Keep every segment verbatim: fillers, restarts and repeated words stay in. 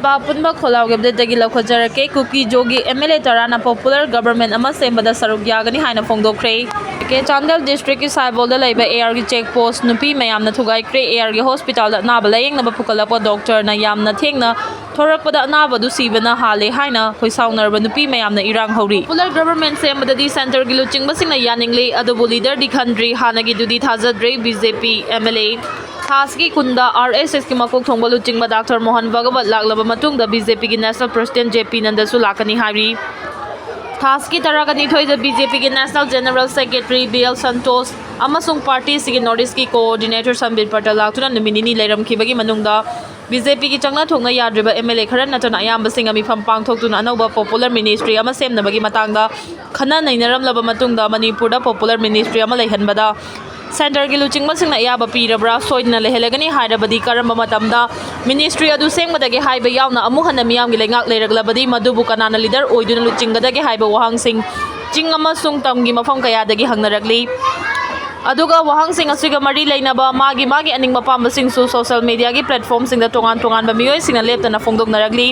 ꯄꯥꯎ ꯄꯨꯝꯅꯃꯛ ꯈꯣꯜꯂꯥꯎꯒꯤ ꯑꯞꯗꯦꯠꯇꯒꯤ ꯂꯧꯈꯠꯆꯔꯛꯀꯦ꯫ ꯀꯨꯀꯤ ꯖꯣꯒꯤ ꯑꯦꯝ ꯑꯦꯜ ꯑꯦ ꯇꯔꯥꯅ ꯄꯣꯄꯨꯂꯔ ꯒꯕꯔꯃꯦꯟ ꯑꯃ ꯁꯦꯝꯕꯗ ꯁꯔꯨꯛ ꯌꯥꯒꯅꯤ ꯍꯥꯏꯅ ꯐꯣꯡꯗꯣꯛꯈ꯭ꯔꯦ꯫ ꯀꯦ ꯆꯥꯟꯗꯦꯜ ꯗꯤꯁꯇ꯭ꯔꯤꯛꯀꯤ ꯁꯥꯏꯕꯣꯜꯗ ꯂꯩꯕ ꯑꯦ ꯑꯥꯔꯒꯤ ꯆꯦꯛ ꯄꯣꯁ ꯅꯨꯄꯤ ꯃꯌꯥꯝꯅ ꯊꯨꯒꯥꯏꯈ꯭ꯔꯦ꯫ ꯑꯦ ꯑꯥꯔꯒꯤ ꯍꯣꯁꯄꯤꯇꯥꯜꯗ ꯑꯅꯥꯕ ꯂꯥꯌꯦꯡꯅꯕ ꯄꯨꯈꯠꯂꯛꯄ ꯗꯣꯛꯇꯔꯅ ꯌꯥꯝꯅ ꯊꯦꯡꯅ ꯊꯣꯔꯛꯄꯗ ꯑꯅꯥꯕꯗꯨ ꯁꯤꯕꯅ ꯍꯥꯜꯂꯦ ꯍꯥꯏꯅ ꯈꯣꯏꯁꯥꯎꯅꯔꯕ ꯅꯨꯄꯤ ꯃꯌꯥꯝꯅ ꯏꯔꯥꯡ ꯍꯧꯔꯤ꯫ ꯄꯣꯄꯨꯂꯔ ꯒꯕꯔꯃꯦꯟ ꯁꯦꯝꯕꯗꯗꯤ ꯁꯦꯟꯇꯔꯒꯤ ꯂꯨꯆꯤꯡꯕꯁꯤꯡꯅ ꯌꯥꯅꯤꯡꯂꯤ, ꯑꯗꯨꯕꯨ ꯂꯤꯗꯔꯗꯤ ꯈꯟꯗ꯭ꯔꯤ꯫ ꯍꯥꯟꯅꯒꯤꯗꯨꯗꯤ ꯊꯥꯖꯗ꯭ꯔꯦ꯫ B J P M L A ꯊꯥꯁꯀꯤ ꯀꯨꯟꯗ ꯑꯥꯔ ꯑꯦꯁ ꯑꯦꯁꯀꯤ ꯃꯀꯣꯛ ꯊꯣꯡꯕ ꯂꯨꯆꯤꯡꯕ ꯗꯥꯛꯇꯔ ꯃꯣꯍꯟ ꯚꯒꯋꯠ ꯂꯥꯛꯂꯕ ꯃꯇꯨꯡꯗ ꯕꯤ ꯖꯦ ꯄꯤꯒꯤ ꯅꯦꯁꯅꯦꯜ ꯄ꯭ꯔꯁꯤꯗꯦꯟ ꯖꯦ ꯄꯤ ꯅꯟꯗꯁꯨ ꯂꯥꯛꯀꯅꯤ ꯍꯥꯏꯔꯤ꯫ ꯊꯥꯁꯀꯤ ꯇꯔꯥꯒ ꯅꯤꯊꯣꯏꯗ ꯕꯤ ꯖꯦ ꯄꯤꯒꯤ national general secretary B L Santosh ꯑꯃꯁꯨꯡ ꯄꯥꯔꯇꯤꯁꯤꯒꯤ ꯅꯣꯔꯠ ꯏꯁꯀꯤ ꯀꯣꯑꯣꯔꯗꯤꯅꯦꯇꯔ ꯁꯝꯕꯤꯠ ꯄꯇꯦꯜ ꯂꯥꯛꯇꯨꯅ ꯅꯨꯃꯤꯠ ꯅꯤꯅꯤ ꯂꯩꯔꯝꯈꯤꯕꯒꯤ ꯃꯅꯨꯡꯗ ꯕꯤ ꯖꯦ ꯄꯤꯒꯤ ꯆꯪꯅ ꯊꯣꯛꯅ ꯌꯥꯗ꯭ꯔꯤꯕ ꯑꯦꯝ ꯑꯦꯜ ꯑꯦ ꯈꯔ ꯅꯠꯇꯅ ꯑꯌꯥꯝꯕꯁꯤꯡꯅ ꯃꯤꯐꯝ ꯄꯥꯡꯊꯣꯛꯇꯨꯅ ꯑꯅꯧꯕ ꯄꯣꯄꯨꯂꯔ ꯃꯤꯅꯤꯁꯇ꯭ꯔꯤ ꯑꯃ ꯁꯦꯝꯅꯕꯒꯤ ꯃꯇꯥꯡꯗ ꯈꯟꯅ ꯅꯩꯅꯔꯝꯂꯕ ꯃꯇꯨꯡꯗ ꯃꯅꯤꯄꯨꯔꯗ ꯄꯣꯄꯨꯂꯔ ꯃꯤꯅꯤꯁꯇ꯭ꯔꯤ ꯑꯃ ꯂꯩꯍꯟꯕꯗ ꯁꯦꯟꯇꯔꯒꯤ ꯂꯨꯆꯤꯡꯕꯁꯤꯡꯅ ꯑꯌꯥꯕ ꯄꯤꯔꯕ꯭ꯔꯥ? ꯁꯣꯏꯗꯅ ꯂꯩꯍꯜꯂꯒꯅꯤ ꯍꯥꯏꯔꯕꯗꯤ ꯀꯔꯝꯕ ꯃꯇꯝꯗ ꯃꯤꯅꯤꯁꯇ꯭ꯔꯤ ꯑꯗꯨ ꯁꯦꯝꯒꯗꯒꯦ ꯍꯥꯏꯕ ꯌꯥꯎꯅ ꯑꯃꯨꯛ ꯍꯟꯅ ꯃꯤꯌꯥꯝꯒꯤ ꯂꯩꯉꯥꯛ ꯂꯩꯔꯛꯂꯕꯗꯤ ꯃꯗꯨꯕꯨ ꯀꯅꯥꯅ ꯂꯤꯗꯔ ꯑꯣꯏꯗꯨꯅ ꯂꯨꯆꯤꯡꯒꯗꯒꯦ ꯍꯥꯏꯕ ꯋꯥꯍꯪꯁꯤꯡ ꯆꯤꯡ ꯑꯃꯁꯨꯡ ꯇꯝꯒꯤ ꯃꯐꯝ ꯀꯌꯥꯗꯒꯤ ꯍꯪꯅꯔꯛꯂꯤ꯫ ꯑꯗꯨꯒ ꯋꯥꯍꯪꯁꯤꯡ ꯑꯁꯤꯒ ꯃꯔꯤ ꯂꯩꯅꯕ ꯃꯥꯒꯤ ꯃꯥꯒꯤ ꯑꯅꯤꯡꯕ ꯑꯄꯥꯝꯕꯁꯤꯡꯁꯨ ꯁꯣꯁꯤꯌꯦꯜ ꯃꯤꯗꯤꯌꯥꯒꯤ ꯄ꯭ꯂꯦꯠꯐꯣꯝꯁꯤꯡꯗ ꯇꯣꯉꯥꯟ ꯇꯣꯉꯥꯟꯕ ꯃꯤꯑꯣꯏꯁꯤꯡꯅ ꯂꯦꯞꯇꯅ ꯐꯣꯡꯗꯣꯛꯅꯔꯛꯂꯤ꯫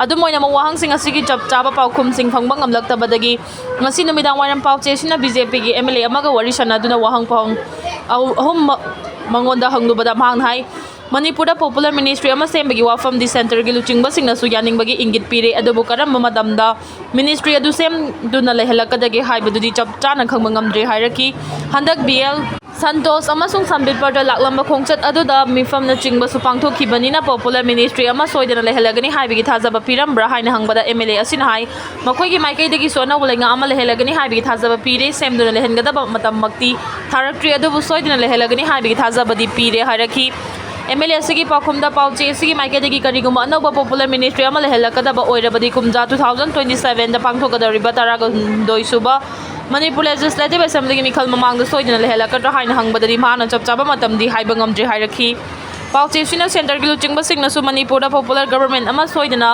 ꯑꯗꯨꯝ ꯑꯣꯏꯅꯃꯛ ꯋꯥꯍꯪꯁꯤꯡ ꯑꯁꯤꯒꯤ ꯆꯞ ꯆꯥꯕ ꯄꯥꯎꯈꯨꯝꯁꯤꯡ ꯐꯪꯕ ꯉꯝꯂꯛꯇꯕꯗꯒꯤ ꯉꯁꯤ ꯅꯨꯃꯤꯗꯥꯡ ꯋꯥꯏꯔꯝ ꯄꯥꯎꯆꯦꯁꯤꯅ ꯕꯤ ꯖꯦ ꯄꯤꯒꯤ ꯑꯦꯝ ꯑꯦꯜ ꯑꯦ ꯑꯃꯒ ꯋꯥꯔꯤ ꯁꯥꯟꯅꯗꯨꯅ ꯋꯥꯍꯪ ꯄꯥꯎꯍꯪ ꯑꯍꯨꯝ ꯃꯉꯣꯟꯗ ꯍꯪꯂꯨꯕꯗ ꯃꯍꯥꯛꯅ ꯍꯥꯏ, ꯃꯅꯤꯄꯨꯔꯗ ꯄꯣꯄꯨꯂꯔ ꯃꯤꯅꯤꯁꯇ꯭ꯔꯤ ꯑꯃ ꯁꯦꯝꯕꯒꯤ ꯋꯥꯐꯝꯗꯤ ꯁꯦꯟꯇꯔꯒꯤ ꯂꯨꯆꯤꯡꯕꯁꯤꯡꯅꯁꯨ ꯌꯥꯅꯤꯡꯕꯒꯤ ꯏꯪꯒꯤꯠ ꯄꯤꯔꯦ, ꯑꯗꯨꯕꯨ ꯀꯔꯝꯕ ꯃꯇꯝꯗ ꯃꯤꯅꯤꯁꯇ꯭ꯔꯤ ꯑꯗꯨ ꯁꯦꯝꯗꯨꯅ ꯂꯩꯍꯜꯂꯛꯀꯗꯒꯦ ꯍꯥꯏꯕꯗꯨꯗꯤ ꯆꯞ ꯆꯥꯅ ꯈꯪꯕ ꯉꯝꯗ꯭ꯔꯤ ꯍꯥꯏꯔꯛꯈꯤ꯫ ꯍꯟꯗꯛ ꯕꯤ ꯑꯦꯜ ꯁꯟꯇꯣꯁ ꯑꯃꯁꯨꯡ ꯁꯝꯕꯤꯠ ꯄꯇꯦꯜ ꯂꯥꯛꯂꯝꯕ ꯈꯣꯡꯆꯠ ꯑꯗꯨꯗ ꯃꯤꯐꯝꯅꯆꯤꯡꯕꯁꯨ ꯄꯥꯡꯊꯣꯛꯈꯤꯕꯅꯤꯅ ꯄꯣꯄꯨꯂꯔ ꯃꯤꯅꯤꯁꯇ꯭ꯔꯤ ꯑꯃ ꯁꯣꯏꯗꯅ ꯂꯩꯍꯜꯂꯒꯅꯤ ꯍꯥꯏꯕꯒꯤ ꯊꯥꯖꯕ ꯄꯤꯔꯝꯕ꯭ꯔꯥ ꯍꯥꯏꯅ ꯍꯪꯕꯗ ꯑꯦꯝ ꯑꯦꯜ ꯑꯦ ꯑꯁꯤꯅ ꯍꯥꯏ, ꯃꯈꯣꯏꯒꯤ ꯃꯥꯏꯀꯩꯗꯒꯤꯁꯨ ꯑꯅꯧꯕ ꯂꯩꯉꯥꯛ ꯑꯃ ꯂꯩꯍꯜꯂꯒꯅꯤ ꯍꯥꯏꯕꯒꯤ ꯊꯥꯖꯕ ꯄꯤꯔꯦ, ꯁꯦꯝꯗꯨꯅ ꯂꯩꯍꯟꯒꯗꯕ ꯃꯇꯝꯃꯛꯇꯤ ꯊꯥꯔꯛꯇ꯭ꯔꯤ, ꯑꯗꯨꯕꯨ ꯁꯣꯏꯗꯅ ꯂꯩꯍꯜꯂꯒꯅꯤ ꯍꯥꯏꯕꯒꯤ ꯊꯥꯖꯕꯗꯤ ꯄꯤꯔꯦ ꯍꯥꯏꯔꯛꯈꯤ꯫ ꯑꯦꯝ ꯑꯦꯜ ꯑꯦ ꯑꯁꯤꯒꯤ ꯄꯥꯎꯈꯨꯝꯗ ꯄꯥꯎꯆꯦ ꯑꯁꯤꯒꯤ ꯃꯥꯏꯀꯩꯗꯒꯤ ꯀꯔꯤꯒꯨꯝꯕ ꯑꯅꯧꯕ ꯄꯣꯄꯨꯂꯔ ꯃꯤꯅꯤꯁꯇ꯭ꯔꯤ ꯑꯃ ꯂꯩꯍꯜꯂꯛꯀꯗꯕ ꯑꯣꯏꯔꯕꯗꯤ ꯀꯨꯝꯖꯥ ꯇꯨ ꯊꯥꯎꯖꯟ ꯇ꯭ꯋꯦꯟꯇꯤ ꯁꯚꯦꯟꯗ ꯄꯥꯡꯊꯣꯛꯀꯗꯧꯔꯤꯕ ꯇꯔꯥꯍꯨꯝꯗꯣꯏ ꯁꯨꯕ ꯃꯅꯤꯄꯨꯔ ꯂꯦꯖꯤꯁꯂꯦꯇꯤꯚ ꯑꯦꯁꯦꯝꯕ꯭ꯂꯤꯒꯤ ꯃꯤꯈꯜ ꯃꯃꯥꯡꯗ ꯁꯣꯏꯗꯅ ꯂꯩꯍꯜꯂꯛꯀꯗ꯭ꯔꯥ ꯍꯥꯏꯅ ꯍꯪꯕꯗꯗꯤ ꯃꯍꯥꯛꯅ ꯆꯞ ꯆꯥꯕ ꯃꯇꯝꯗꯤ ꯍꯥꯏꯕ ꯉꯝꯗ꯭ꯔꯤ ꯍꯥꯏꯔꯛꯈꯤ꯫ ꯄꯥꯎꯆꯦꯁꯤꯅ ꯁꯦꯟꯇꯔꯒꯤ ꯂꯨꯆꯤꯡꯕꯁꯤꯡꯅꯁꯨ ꯃꯅꯤꯄꯨꯔꯗ ꯄꯣꯄꯨꯂꯔ ꯒꯕꯔꯃꯦꯟ ꯑꯃ ꯁꯣꯏꯗꯅ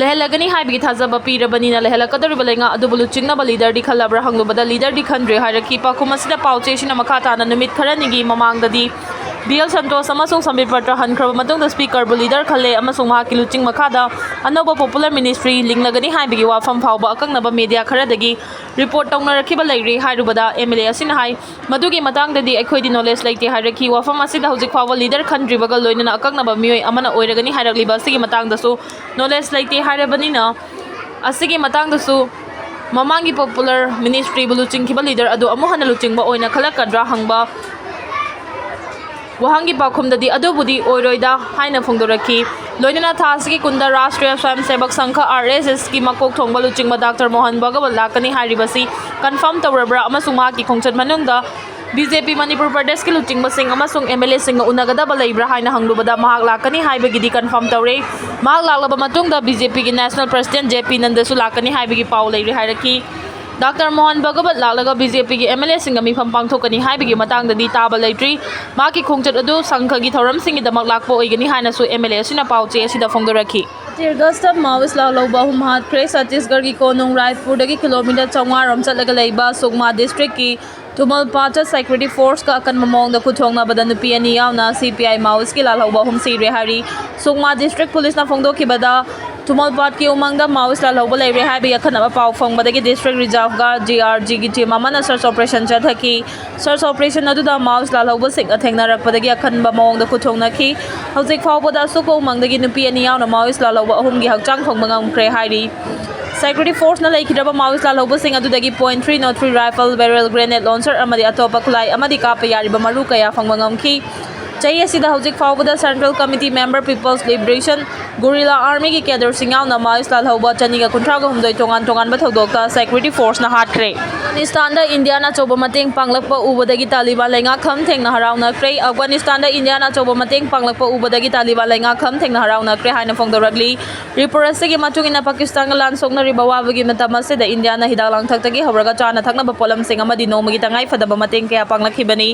ꯂꯩꯍꯜꯂꯒꯅꯤ ꯍꯥꯏꯕꯒꯤ ꯊꯥꯖꯕ ꯄꯤꯔꯕꯅꯤꯅ ꯂꯩꯍꯜꯂꯛꯀꯗꯧꯔꯤꯕ ꯂꯩꯉꯥꯛ ꯑꯗꯨꯕꯨ ꯂꯨꯆꯤꯡꯅꯕ ꯂꯤꯗꯔꯗꯤ ꯈꯜꯂꯕ꯭ꯔꯥ ꯍꯪꯂꯨꯕꯗ ꯂꯤꯗꯔꯗꯤ ꯈꯟꯗ꯭ꯔꯤ ꯍꯥꯏꯔꯛꯈꯤ꯫ ꯄꯥꯎꯈꯨꯝ ꯑꯁꯤꯗ ꯄꯥꯎꯆꯦꯁꯤꯅ ꯃꯈꯥ ꯇꯥꯅ ꯅꯨꯃꯤꯠ ꯈꯔꯅꯤꯒꯤ ꯃꯃꯥꯡꯗꯗꯤ ꯕꯤ ꯑꯦꯜ ꯁꯟꯇꯣꯁ ꯑꯃꯁꯨꯡ ꯁꯝꯕꯤꯠ ꯄꯇ꯭ꯔ ꯍꯟꯈ꯭ꯔꯕ ꯃꯇꯨꯡꯗ ꯁ꯭ꯄꯤꯀꯔꯕꯨ ꯂꯤꯗꯔ ꯈꯜꯂꯦ ꯑꯃꯁꯨꯡ ꯃꯍꯥꯛꯀꯤ ꯂꯨꯆꯤꯡ ꯃꯈꯥꯗ ꯑꯅꯧꯕ ꯄꯣꯄꯨꯂꯔ ꯃꯤꯅꯤꯁꯇ꯭ꯔꯤ ꯂꯤꯡꯂꯒꯅꯤ ꯍꯥꯏꯕꯒꯤ ꯋꯥꯐꯝ ꯐꯥꯎꯕ ꯑꯀꯛꯅꯕ ꯃꯦꯗꯤꯌꯥ ꯈꯔꯗꯒꯤ ꯔꯤꯄꯣꯔꯠ ꯇꯧꯅꯔꯛꯈꯤꯕ ꯂꯩꯔꯤ ꯍꯥꯏꯔꯨꯕꯗ ꯑꯦꯝ ꯑꯦꯜ ꯑꯦ ꯑꯁꯤꯅ ꯍꯥꯏ, ꯃꯗꯨꯒꯤ ꯃꯇꯥꯡꯗꯗꯤ ꯑꯩꯈꯣꯏꯗꯤ ꯅꯣꯂꯦꯖ ꯂꯩꯇꯦ ꯍꯥꯏꯔꯛꯈꯤ꯫ ꯋꯥꯐꯝ ꯑꯁꯤꯗ ꯍꯧꯖꯤꯛ ꯐꯥꯎꯕ ꯂꯤꯗꯔ ꯈꯟꯗ꯭ꯔꯤꯕꯒ ꯂꯣꯏꯅꯅ ꯑꯀꯛꯅꯕ ꯃꯤꯑꯣꯏ ꯑꯃꯅ ꯑꯣꯏꯔꯒꯅꯤ ꯍꯥꯏꯔꯛꯂꯤꯕ ꯑꯁꯤꯒꯤ ꯃꯇꯥꯡꯗꯁꯨ ꯅꯣꯂꯦꯖ ꯂꯩꯇꯦ ꯍꯥꯏꯔꯕꯅꯤꯅ, ꯑꯁꯤꯒꯤ ꯃꯇꯥꯡꯗꯁꯨ ꯃꯃꯥꯡꯒꯤ ꯄꯣꯄꯨꯂꯔ ꯃꯤꯅꯤꯁꯇ꯭ꯔꯤꯕꯨ ꯂꯨꯆꯤꯡꯈꯤꯕ ꯂꯤꯗꯔ ꯑꯗꯨ ꯑꯃꯨꯛ ꯍꯟꯅ ꯂꯨꯆꯤꯡꯕ ꯑꯣꯏꯅ ꯈꯜꯂꯛꯀꯗ꯭ꯔꯥ ꯍꯪꯕ ꯋꯥꯍꯪꯒꯤ ꯄꯥꯎꯈꯨꯝꯗꯗꯤ ꯑꯗꯨꯕꯨꯗꯤ ꯑꯣꯏꯔꯣꯏꯗ ꯍꯥꯏꯅ ꯐꯣꯡꯗꯣꯔꯛꯈꯤ꯫ ꯂꯣꯏꯅꯅ ꯊꯥ ꯑꯁꯤꯒꯤ ꯀꯨꯟꯗ ꯔꯥꯁꯇ꯭ꯔꯤꯌꯥ ꯁ꯭ꯋꯥꯌꯝ ꯁꯦꯕꯛ ꯁꯪꯘ, ꯑꯥꯔ ꯑꯦꯁ ꯑꯦꯁꯀꯤ ꯃꯀꯣꯛ ꯊꯣꯡꯕ ꯂꯨꯆꯤꯡꯕ ꯗꯥꯛꯇꯔ ꯃꯣꯍꯟ ꯚꯒꯋꯠ ꯂꯥꯛꯀꯅꯤ ꯍꯥꯏꯔꯤꯕꯁꯤ ꯀꯟꯐꯥꯔꯝ ꯇꯧꯔꯕ꯭ꯔꯥ ꯑꯃꯁꯨꯡ ꯃꯍꯥꯛꯀꯤ ꯈꯣꯡꯆꯠ ꯃꯅꯨꯡꯗ ꯕꯤ ꯖꯦ ꯄꯤ ꯃꯅꯤꯄꯨꯔ ꯄ꯭ꯔꯗꯦꯁꯀꯤ ꯂꯨꯆꯤꯡꯕꯁꯤꯡ ꯑꯃꯁꯨꯡ ꯑꯦꯝ ꯑꯦꯜ ꯑꯦꯁꯤꯡꯒ ꯎꯅꯒꯗꯕ ꯂꯩꯕ꯭ꯔꯥ ꯍꯥꯏꯅ ꯍꯪꯂꯨꯕꯗ ꯃꯍꯥꯛ ꯂꯥꯛꯀꯅꯤ ꯍꯥꯏꯕꯒꯤꯗꯤ ꯀꯟꯐꯥꯔꯝ ꯇꯧꯔꯦ꯫ ꯃꯍꯥꯛ ꯂꯥꯛꯂꯕ ꯃꯇꯨꯡꯗ ꯕꯤ ꯖꯦ ꯄꯤꯒꯤ ꯅꯦꯁꯅꯦꯜ ꯄ꯭ꯔꯁꯤꯗꯦꯟꯠ ꯖꯦ ꯄꯤ ꯅꯟꯗꯁꯨ ꯂꯥꯛꯀꯅꯤ ꯍꯥꯏꯕꯒꯤ ꯄꯥꯎ ꯂꯩꯔꯦ ꯍꯥꯏꯔꯛꯈꯤ꯫ ꯗꯥꯛꯇꯔ ꯃꯣꯍꯟ ꯚꯒꯋꯠ ꯂꯥꯛꯂꯒ ꯕꯤ ꯖꯦ ꯄꯤꯒꯤ ꯑꯦꯝ ꯑꯦꯜ ꯑꯦꯁꯤꯡꯒ ꯃꯤꯐꯝ ꯄꯥꯡꯊꯣꯛꯀꯅꯤ ꯍꯥꯏꯕꯒꯤ ꯃꯇꯥꯡꯗꯗꯤ ꯇꯥꯕ ꯂꯩꯇ꯭ꯔꯤ꯫ ꯃꯍꯥꯛꯀꯤ ꯈꯣꯡꯆꯠ ꯑꯗꯨ ꯁꯪꯘꯒꯤ ꯊꯧꯔꯝꯁꯤꯡꯒꯤꯗꯃꯛ ꯂꯥꯛꯄ ꯑꯣꯏꯒꯅꯤ ꯍꯥꯏꯅꯁꯨ ꯑꯦꯝ ꯑꯦꯜ ꯑꯦ ꯑꯁꯤꯅ ꯄꯥꯎ ꯆꯦ ꯑꯁꯤꯗ ꯐꯣꯡꯗꯣꯔꯛꯈꯤ꯫ ꯇꯤꯌꯔ ꯒꯁꯇ ꯃꯥꯑꯣꯏꯁ ꯂꯥꯜꯍꯧꯕ ꯑꯍꯨꯝ ꯍꯥꯠꯈ꯭ꯔꯦ꯫ ꯁꯠꯇꯤꯁꯒꯔꯒꯤ ꯀꯣꯅꯨꯡ ꯔꯥꯏꯄꯨꯔꯗꯒꯤ ꯀꯤꯂꯣꯃꯤꯇꯔ ꯆꯥꯝꯃꯉꯥ ꯔꯣꯝ ꯆꯠꯂꯒ ꯂꯩꯕ ꯁꯨꯛꯃꯥ ꯗꯤꯁꯇ꯭ꯔꯤꯛꯀꯤ ꯊꯨꯃꯜꯄꯥꯠꯇ ꯁꯦꯀ꯭ꯌꯨꯔꯤꯇꯤ ꯐꯣꯔꯁꯀ ꯑꯀꯟꯕ ꯃꯑꯣꯡꯗ ꯈꯨꯠꯊꯣꯛꯅꯕꯗ ꯅꯨꯄꯤ ꯑꯅꯤ ꯌꯥꯎꯅ ꯁꯤ ꯄꯤ ꯑꯥꯏ ꯃꯥꯑꯣꯏꯁꯀꯤ ꯂꯥꯜꯍꯧꯕ ꯑꯍꯨꯝ ꯁꯤꯔꯦ ꯍꯥꯏꯔꯤ꯫ ꯁꯨꯛꯃꯥ ꯗꯤꯁꯇ꯭ꯔꯤꯛ ꯄꯨꯂꯤꯁꯅ ꯐꯣꯡꯗꯣꯛꯈꯤꯕꯗ, ꯊꯨꯃꯜꯄꯥꯠꯀꯤ ꯎꯃꯪꯗ ꯃꯥꯑꯣꯏꯁ ꯂꯥꯜꯍꯧꯕ ꯂꯩꯔꯦ ꯍꯥꯏꯕꯒꯤ ꯑꯀꯟꯅꯕ ꯄꯥꯎ ꯐꯪꯕꯗꯒꯤ district reserve guard, G R ꯖꯤꯒꯤ ꯇꯤꯝ ꯑꯃꯅ ꯁꯔꯆ ꯑꯣꯄꯔꯦꯁꯟ ꯆꯠꯊꯈꯤ꯫ ꯁꯔꯆ ꯑꯣꯄꯔꯦꯁꯟ ꯑꯗꯨꯗ ꯃꯥꯑꯣꯏꯁ ꯂꯥꯜꯍꯧꯕꯁꯤꯡꯒ ꯊꯦꯡꯅꯔꯛꯄꯗꯒꯤ ꯑꯀꯟꯕ ꯃꯑꯣꯡꯗ ꯈꯨꯠꯊꯣꯛꯅꯈꯤ꯫ ꯍꯧꯖꯤꯛ ꯐꯥꯎꯕꯗ ꯑꯁꯨꯛꯄ ꯎꯃꯪꯗꯒꯤ ꯅꯨꯄꯤ ꯑꯅꯤ ꯌꯥꯎꯅ ꯃꯥꯑꯣꯏꯁ ꯂꯥꯜꯍꯧꯕ ꯑꯍꯨꯝꯒꯤ ꯍꯛꯆꯥꯡ ꯐꯪꯕ ꯉꯝꯈ꯭ꯔꯦ ꯍꯥꯏꯔꯤ꯫ ꯁꯦꯀ꯭ꯌꯨꯔꯤꯇꯤ ꯐꯣꯔꯁꯅ ꯂꯩꯈꯤꯗ꯭ꯔꯕ ꯃꯥꯑꯣꯏꯁ ꯂꯥꯜꯍꯧꯕꯁꯤꯡ ꯑꯗꯨꯗꯒꯤ point three not three rifle, barrel, grenade launcher ꯑꯃꯗꯤ ꯑꯇꯣꯞꯄ ꯈꯨꯠꯂꯥꯏ ꯑꯃꯗꯤ ꯀꯥꯞꯄ ꯌꯥꯔꯤꯕ ꯃꯔꯨ ꯀꯌꯥ ꯐꯪꯕ ꯉꯝꯈꯤ꯫ ꯆꯍꯤ ꯑꯁꯤꯗ ꯍꯧꯖꯤꯛ ꯐꯥꯎꯕꯗ central committee member, people's liberation guerrilla ꯑꯥꯔꯃꯤꯒꯤ ꯀꯦꯗꯔꯁꯤꯡ ꯌꯥꯎꯅ ꯃꯥꯑꯣꯏꯁ ꯂꯥꯜꯍꯧꯕ ꯆꯅꯤꯒ ꯀꯨꯟꯊ꯭ꯔꯥꯒ ꯍꯨꯝꯗꯣꯏ ꯇꯣꯉꯥꯟ ꯇꯣꯉꯥꯟꯕ ꯊꯧꯗꯣꯛꯇ ꯁꯦꯀ꯭ꯌꯨꯔꯤꯇꯤ ꯐꯣꯔꯁꯅ ꯍꯥꯠꯈ꯭ꯔꯦ꯫ ꯑꯐꯒꯥꯅꯤꯁꯇꯥꯟꯗ ꯏꯟꯗꯤꯌꯥꯅ ꯑꯆꯧꯕ ꯃꯇꯦꯡ ꯄꯥꯡꯂꯛꯄ ꯎꯕꯗꯒꯤ ꯇꯥꯂꯤꯕꯥꯟ ꯂꯩꯉꯥꯛ ꯈꯝ ꯊꯦꯡꯅ ꯍꯔꯥꯎꯅꯈ꯭ꯔꯦ꯫ ꯑꯐꯒꯥꯅꯤꯁꯇꯥꯟꯗ ꯏꯟꯗꯤꯌꯥꯅ ꯑꯆꯧꯕ ꯃꯇꯦꯡ ꯄꯥꯡꯂꯛꯄ ꯎꯕꯗꯒꯤ ꯇꯥꯂꯤꯕꯥꯟ ꯂꯩꯉꯥꯛ ꯈꯝ ꯊꯦꯡꯅ ꯍꯔꯥꯎꯅꯈ꯭ꯔꯦ ꯍꯥꯏꯅ ꯐꯣꯡꯗꯣꯔꯛꯂꯤ꯫ ꯔꯤꯄꯣꯔꯠ ꯑꯁꯤꯒꯤ ꯃꯇꯨꯡ ꯏꯟꯅ, ꯄꯥꯀꯤꯁꯇꯥꯟꯒ ꯂꯥꯟ ꯁꯣꯛꯅꯔꯤꯕ ꯑꯋꯥꯕꯒꯤ ꯃꯇꯝ ꯑꯁꯤꯗ ꯏꯟꯗꯤꯌꯥꯅ ꯍꯤꯗꯥꯛ ꯂꯥꯡꯊꯛꯇꯒꯤ ꯍꯧꯔꯒ ꯆꯥꯅ ꯊꯛꯅꯕ ꯄꯣꯠꯂꯝꯁꯤꯡ ꯑꯃꯗꯤ ꯅꯣꯡꯃꯒꯤ ꯇꯉꯥꯏ ꯐꯗꯕ ꯃꯇꯦꯡ ꯀꯌꯥ ꯄꯥꯡꯂꯛꯈꯤꯕꯅꯤ꯫